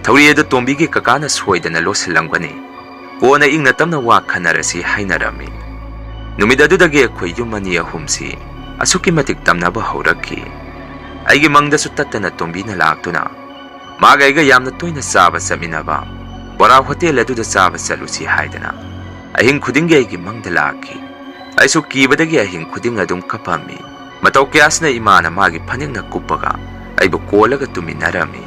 ꯊꯧꯔꯤ ꯑꯗꯨ ꯇꯣꯝꯕꯤꯒꯤ ꯀꯀꯥꯅ ꯁꯣꯏꯗꯅ ꯂꯣꯠꯁꯤꯜꯂꯝꯒꯅꯤ, ꯀꯣꯟꯅ ꯏꯪꯅ ꯇꯞꯅ ꯋꯥ ꯈꯟꯅꯔꯁꯤ ꯍꯥꯏꯅꯔꯝꯃꯤ꯫ ꯅꯨꯃꯤꯠ ꯑꯗꯨꯗꯒꯤ ꯑꯩꯈꯣꯏ ꯌꯨꯝ ꯑꯅꯤ ꯑꯍꯨꯝꯁꯤ ꯑꯁꯨꯛꯀꯤ ꯃꯇꯤꯛ ꯇꯝꯅꯕ ꯍꯧꯔꯛꯈꯤ꯫ ꯑꯩꯒꯤ ꯃꯪꯗꯁꯨ ꯇꯠꯇꯅ ꯇꯣꯝꯕꯤꯅ ꯂꯥꯛꯇꯨꯅ ꯃꯥꯒ ꯑꯩꯒ ꯌꯥꯝꯅ ꯇꯣꯏꯅ ꯆꯥꯕ ꯆꯠꯃꯤꯟꯅꯕ ꯕꯣꯔꯥ ꯍꯣꯇꯦꯜ ꯑꯗꯨꯗ ꯆꯥꯕ ꯆꯠꯂꯨꯁꯤ ꯍꯥꯏꯗꯅ ꯑꯍꯤꯡ ꯈꯨꯗꯤꯡꯒꯤ ꯑꯩꯒꯤ ꯃꯪꯗ ꯂꯥꯛꯈꯤ꯫ ꯑꯩꯁꯨ ꯀꯤꯕꯗꯒꯤ ꯑꯍꯤꯡ ꯈꯨꯗꯤꯡ ꯑꯗꯨꯝ ꯀꯞꯄꯝꯃꯤ꯫ ꯃꯇꯧ ꯀꯌꯥꯁꯤꯅ ꯏꯃꯥꯅ ꯃꯥꯒꯤ ꯐꯅꯦꯛꯅ ꯀꯨꯞꯄꯒ ꯑꯩꯕꯨ ꯀꯣꯜꯂꯒ ꯇꯨꯝꯃꯤꯟꯅꯔꯝꯃꯤ꯫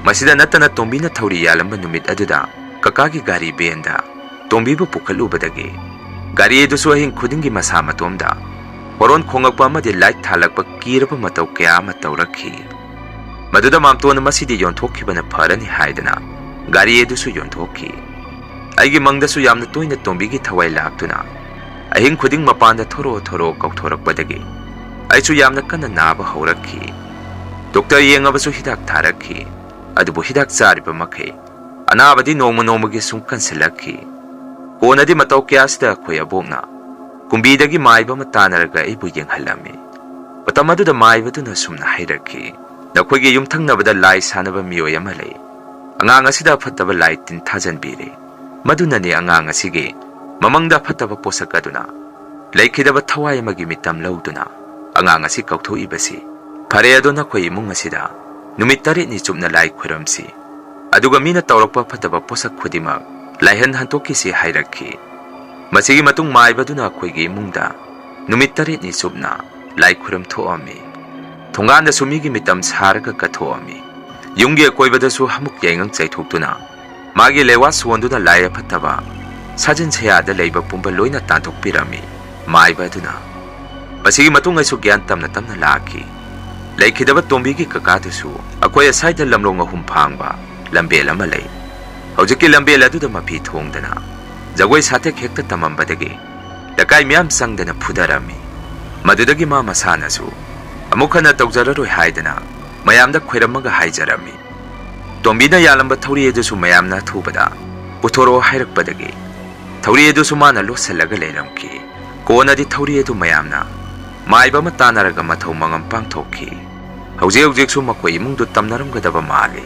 ꯃꯁꯤꯗ ꯅꯠꯇꯅ ꯇꯣꯝꯕꯤꯅ ꯊꯧꯔꯤ ꯌꯥꯜꯂꯝꯕ ꯅꯨꯃꯤꯠ ꯑꯗꯨꯗ ꯀꯀꯥꯒꯤ ꯒꯥꯔꯤ ꯚꯦꯟꯗ ꯇꯣꯝꯕꯤꯕꯨ ꯄꯨꯈꯠꯂꯨꯕꯗꯒꯤ ꯒꯥꯔꯤ ꯑꯗꯨꯁꯨ ꯑꯍꯤꯡ ꯈꯨꯗꯤꯡꯒꯤ ꯃꯁꯥ ꯃꯇꯣꯝꯗ ꯍꯣꯔꯣꯟ ꯈꯣꯡꯂꯛꯄ ꯑꯃꯗꯤ ꯂꯥꯏꯠ ꯊꯥꯜꯂꯛꯄ ꯀꯤꯔꯕ ꯃꯇꯧ ꯀꯌꯥ ꯑꯃ ꯇꯧꯔꯛꯈꯤ꯫ ꯃꯗꯨꯗ ꯃꯥꯝꯇꯣꯟꯅ ꯃꯁꯤꯗꯤ ꯌꯣꯟꯊꯣꯛꯈꯤꯕꯅ ꯐꯔꯅꯤ ꯍꯥꯏꯗꯅ ꯒꯥꯔꯤ ꯑꯗꯨꯁꯨ ꯌꯣꯟꯊꯣꯛꯈꯤ꯫ ꯑꯩꯒꯤ ꯃꯪꯗꯁꯨ ꯌꯥꯝꯅ ꯇꯣꯏꯅ ꯇꯣꯝꯕꯤꯒꯤ ꯊꯋꯥꯏ ꯂꯥꯛꯇꯨꯅ ꯑꯍꯤꯡ ꯈꯨꯗꯤꯡ ꯃꯄꯥꯟꯗ "ꯊꯣꯔꯛꯑꯣ, ꯊꯣꯔꯛꯑꯣ" ꯀꯧꯊꯣꯔꯛꯄꯗꯒꯤ ꯑꯩꯁꯨ ꯌꯥꯝꯅ ꯀꯟꯅ ꯅꯥꯕ ꯍꯧꯔꯛꯈꯤ꯫ ꯗꯣꯛꯇꯔ ꯌꯦꯡꯉꯕꯁꯨ ꯍꯤꯗꯥꯛ ꯊꯥꯔꯛꯈꯤ, ꯑꯗꯨꯕꯨ ꯍꯤꯗꯥꯛ ꯆꯥꯔꯤꯕ ꯃꯈꯩ ꯑꯅꯥꯕꯗꯤ ꯅꯣꯡꯃ ꯅꯣꯡꯃꯒꯤ ꯁꯨꯝ ꯀꯟꯁꯤꯜꯂꯛꯈꯤ꯫ ꯀꯣꯟꯅꯗꯤ ꯃꯇꯧ ꯀꯌꯥꯁꯤꯗ ꯑꯩꯈꯣꯏ ꯑꯕꯣꯛꯅ ꯀꯨꯝꯕꯤꯗꯒꯤ ꯃꯥꯏꯕ ꯑꯃ ꯇꯥꯟꯅꯔꯒ ꯑꯩꯕꯨ ꯌꯦꯡꯍꯜꯂꯝꯃꯤ꯫ ꯃꯇꯝ ꯑꯗꯨꯗ ꯃꯥꯏꯕꯗꯨꯅ ꯁꯨꯝꯅ ꯍꯥꯏꯔꯛꯈꯤ, "ꯅꯈꯣꯏꯒꯤ ꯌꯨꯝꯊꯪꯅꯕꯗ ꯂꯥꯏ ꯁꯥꯟꯅꯕ ꯃꯤꯑꯣꯏ ꯑꯃ ꯂꯩ꯫ ꯑꯉꯥꯡ ꯑꯁꯤꯗ ꯑꯐꯠꯇꯕ ꯂꯥꯏ ꯇꯤꯟ ꯊꯥꯖꯟꯕꯤꯔꯦ꯫ ꯃꯗꯨꯅꯅꯤ ꯑꯉꯥꯡ ꯑꯁꯤꯒꯤ ꯃꯃꯪꯗ ꯑꯐꯠꯇꯕ ꯄꯣꯠꯁꯛ ꯑꯗꯨꯅ ꯂꯩꯈꯤꯗꯕ ꯊꯋꯥꯏ ꯑꯃꯒꯤ ꯃꯤꯇꯝ ꯂꯧꯗꯨꯅ ꯑꯉꯥꯡ ꯑꯁꯤ ꯀꯧꯊꯣꯛꯏꯕꯁꯤ꯫ ꯐꯔꯦ, ꯑꯗꯣ ꯅꯈꯣꯏ ꯏꯃꯨꯡ ꯑꯁꯤꯗ ꯅꯨꯃꯤꯠ ꯇꯔꯦꯠꯅꯤ ꯆꯨꯞꯅ ꯂꯥꯏ ꯈꯨꯔꯝꯁꯤ꯫ ꯑꯗꯨꯒ ꯃꯤꯅ ꯇꯧꯔꯛꯄ ꯐꯠꯇꯕ ꯄꯣꯠꯁꯛ ꯈꯨꯗꯤꯡꯃꯛ ꯂꯥꯏꯍꯟ ꯍꯟꯗꯣꯛꯈꯤꯁꯤ" ꯍꯥꯏꯔꯛꯈꯤ꯫ ꯃꯁꯤꯒꯤ ꯃꯇꯨꯡ ꯃꯥꯏꯕꯗꯨꯅ ꯑꯩꯈꯣꯏꯒꯤ ꯏꯃꯨꯡꯗ ꯅꯨꯃꯤꯠ ꯇꯔꯦꯠꯅꯤ ꯆꯨꯞꯅ ꯂꯥꯏ ꯈꯨꯔꯨꯝ ꯊꯣꯛꯑꯝꯃꯤ꯫ ꯊꯣꯡꯒꯥꯟꯗꯁꯨ ꯃꯤꯒꯤ ꯃꯤꯇꯝ ꯁꯥꯔꯒ ꯀꯠꯊꯣꯛꯑꯝꯃꯤ꯫ ꯌꯨꯝꯒꯤ ꯑꯀꯣꯏꯕꯗꯁꯨ ꯍꯃꯨꯛ ꯌꯥꯏꯉꯪ ꯆꯥꯏꯊꯣꯛꯇꯨꯅ ꯃꯥꯒꯤ ꯂꯩꯋꯥ ꯁꯣꯟꯗꯨꯅ ꯂꯥꯏ ꯑꯐꯠꯇꯕ ꯁꯥꯖꯤꯟ ꯁꯌꯥꯗ ꯂꯩꯕ ꯄꯨꯝꯕ ꯂꯣꯏꯅ ꯇꯥꯟꯊꯣꯛꯄꯤꯔꯝꯃꯤ꯫ ꯃꯥꯏꯕ ꯑꯗꯨꯅ ꯃꯁꯤꯒꯤ ꯃꯇꯨꯡ ꯑꯩꯁꯨ ꯒ꯭ꯌꯥꯟ ꯇꯝꯅ ꯇꯝꯅ ꯂꯥꯛꯈꯤ꯫ ꯂꯩꯈꯤꯗꯕ ꯇꯣꯝꯕꯤꯒꯤ ꯀꯀꯥꯗꯨꯁꯨ ꯑꯩꯈꯣꯏ ꯑꯁꯥꯏꯗ ꯂꯝꯂꯣꯡ ꯑꯍꯨꯝ ꯐꯥꯡꯕ ꯂꯝꯕꯦꯜ ꯑꯃ ꯂꯩ꯫ ꯍꯧꯖꯤꯛꯀꯤ ꯂꯝꯕꯦꯜ ꯑꯗꯨꯗ ꯃꯐꯤ ꯊꯣꯡꯗꯅ ꯖꯒꯣꯏ ꯁꯥꯊꯦꯛ ꯍꯦꯛꯇ ꯇꯝꯃꯝꯕꯗꯒꯤ ꯂꯩꯀꯥꯏ ꯃꯤꯌꯥꯝ ꯆꯪꯗꯅ ꯐꯨꯗꯔꯝꯃꯤ꯫ ꯃꯗꯨꯗꯒꯤ ꯃꯥ ꯃꯁꯥꯅꯁꯨ ꯑꯃꯨꯛ ꯍꯟꯅ ꯇꯧꯖꯔꯔꯣꯏ ꯍꯥꯏꯗꯅ ꯃꯌꯥꯝꯗ ꯈꯣꯏꯔꯝꯃꯒ ꯍꯥꯏꯖꯔꯝꯃꯤ꯫ ꯇꯣꯝꯕꯤꯅ ꯌꯥꯜꯂꯝꯕ ꯊꯧꯔꯤ ꯑꯗꯨꯁꯨ ꯃꯌꯥꯝꯅ ꯑꯊꯨꯕꯗ ꯄꯨꯊꯣꯔꯛꯑꯣ ꯍꯥꯏꯔꯛꯄꯗꯒꯤ ꯊꯧꯔꯤ ꯑꯗꯨꯁꯨ ꯃꯥꯅ ꯂꯣꯠꯁꯤꯜꯂꯒ ꯂꯩꯔꯝꯈꯤ꯫ ꯀꯣꯟꯅꯗꯤ ꯊꯧꯔꯤ ꯑꯗꯨ ꯃꯌꯥꯝꯅ ꯃꯥꯏꯕ ꯑꯃ ꯇꯥꯟꯅꯔꯒ ꯃꯊꯧ ꯃꯉꯝ ꯄꯥꯡꯊꯣꯛꯈꯤ꯫ ꯍꯧꯖꯤꯛ ꯍꯧꯖꯤꯛꯁꯨ ꯃꯈꯣꯏ ꯏꯃꯨꯡꯗꯨ ꯇꯝꯅꯔꯝꯒꯗꯕ ꯃꯥꯜꯂꯤ꯫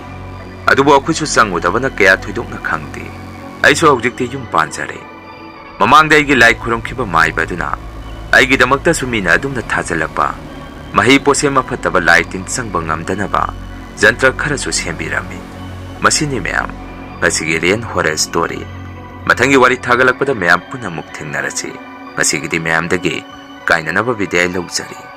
ꯑꯗꯨꯕꯨ ꯑꯩꯈꯣꯏꯁꯨ ꯆꯪꯉꯨꯗꯕꯅ ꯀꯌꯥ ꯊꯣꯏꯗꯣꯛꯅ ꯈꯪꯗꯦ꯫ ꯑꯩꯁꯨ ꯍꯧꯖꯤꯛꯇꯤ ꯌꯨꯝ ꯄꯥꯟꯖꯔꯦ꯫ ꯃꯃꯥꯡꯗ ꯑꯩꯒꯤ ꯂꯥꯏ ꯈꯨꯔꯨꯝꯈꯤꯕ ꯃꯥꯏꯕ ꯑꯗꯨꯅ ꯑꯩꯒꯤꯗꯃꯛꯇꯁꯨ ꯃꯤꯅ ꯑꯗꯨꯝꯅ ꯊꯥꯖꯤꯜꯂꯛꯄ ꯃꯍꯩ ꯄꯣꯠꯁꯦꯝ ꯑꯐꯠꯇꯕ ꯂꯥꯏ ꯇꯤꯟ ꯆꯪꯕ ꯉꯝꯗꯅꯕ ꯖꯟꯇ꯭ꯔ ꯈꯔꯁꯨ ꯁꯦꯝꯕꯤꯔꯝꯃꯤ꯫ ꯃꯁꯤꯅꯤ ꯃꯌꯥꯝ, ꯉꯁꯤꯒꯤ Alien Horror Story꯫ ꯃꯊꯪꯒꯤ ꯋꯥꯔꯤ ꯊꯥꯒꯠꯂꯛꯄꯗ ꯃꯌꯥꯝ ꯄꯨꯟꯅ ꯑꯃꯨꯛ ꯊꯦꯡꯅꯔꯁꯤ꯫ ꯉꯁꯤꯒꯤꯗꯤ ꯃꯌꯥꯝꯗꯒꯤ ꯀꯥꯏꯅꯅꯕ ꯕꯤꯗꯥꯏ ꯂꯧꯖꯔꯤ꯫